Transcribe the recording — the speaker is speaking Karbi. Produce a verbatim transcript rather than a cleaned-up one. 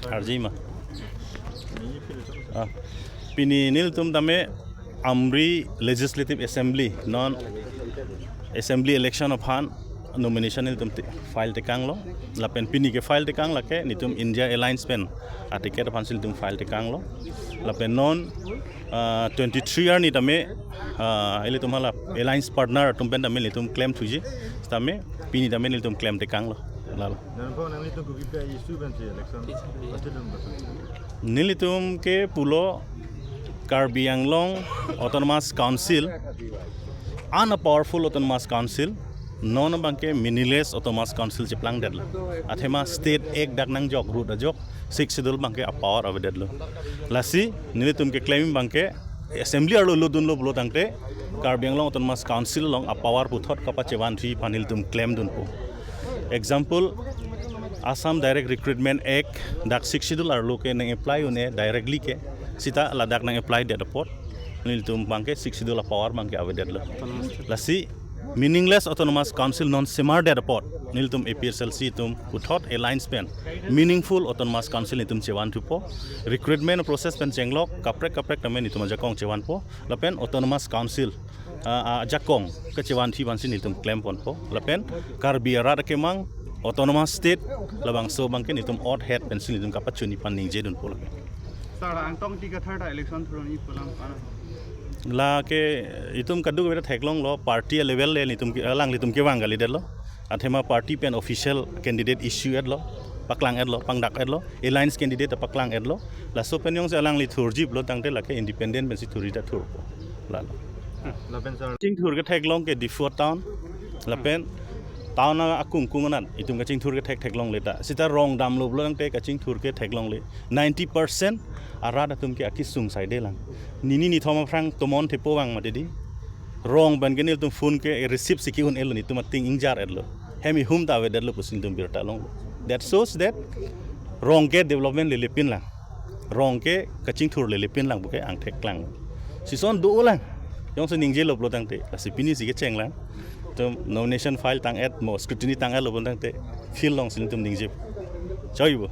Arjima. Ah, pini nelitum tame Amri Legislative Assembly non assembly election aphan nomination nelitum te-, file tekanglo. Lapen pini ke file tekang lake nelitum India Alliance pen a ticket aphan si nelitum file tekanglo. Lapen non, ah, twenty-three arni tame, ah, ilitum hala alliance partner atum pen tame nelitum klemthuji. Tame pini tame nelitum klem tekanglo. Lalo. Dan po nanglitum kopi pi issue pensi election pasidun basa? Nelitum ke pulo Karbi Anglong Autonomous Council, an a powerful Autonomous Council, non abangke meaningless Autonomous Council cheplangdetlo. Athema State Act dak nangjok, root ajok, Sixth Schedule abangke a power avedetlo. Lasi nelitum keklem abangke assembly arlo lutdunlo pulo tangte Karbi Anglong Autonomous Council along a power puthot kapachevanthuji aphan nelitum klemdunpo. Example, Assam Direct Recruitment Act dak Sixth Schedule arlo ke nang apply un-e directly ke, sita ladak nang applydet apot nelitum abangke Sixth Schedule a power abangke avedetlo. Lasi meaningless Autonomous Council non semardet apot nelitum A P H L C atum puthot alliance pen meaningful Autonomous Council nelitum chevanthupo. Recruitment process pen chenglok kaprek kaprek tame nelitum ajakong chevanpo. Lapen Autonomous Council, ah, ah, ajakong kachevanthuji aphansi nelitum klemponpo. Lapen Karbi arat akemang Autonomous State labangso abangke nelitum oath het pensi nelitum kapachunji aphan ningjedunpo lake. Sir, Angtong Ingti Kathar ta election thurji pu alam pana? Lake itum kadokave ta theklonglo, party level le nelitum ke, alanglitum kevang kalidetlo. Athema party pen official candidate issue-etlo, paklang-etlo, pangdak-etlo, alliance candidate paklang-etlo. Laso pen jongsi alangli thurji pulo tangte lake independent pensi thurji ta thurpo. Lalo. Lapen sir, kachingthur ketheklong ke Diphu town. Lapen town akung kung anat itum kachingthur kethek theklongle ta. Sita rong damlo pulo tangte kachingthur ketheklongle. Ninety percent arat atum ke akesung saidelang. Nini nithom aphrang tomon thepo vang mati di. Rong pen ke nelitum phone ke receive si ke-un-elo, nelitum ating ingjar-etlo. Hem ihum ta avedetlo pusi nelitum birta longlo. That shows that rong ke development lelepinlang. Rong ke kachingthur lelepinlang puke angthek klang. Sison dolang. Jongsi ningjelo pulo tangte, lasi pinisi kechenglang. Itum nomination file tang-et mo scrutiny tang-etlo pulo tangte, field alongsi nelitum ningje. Choibo.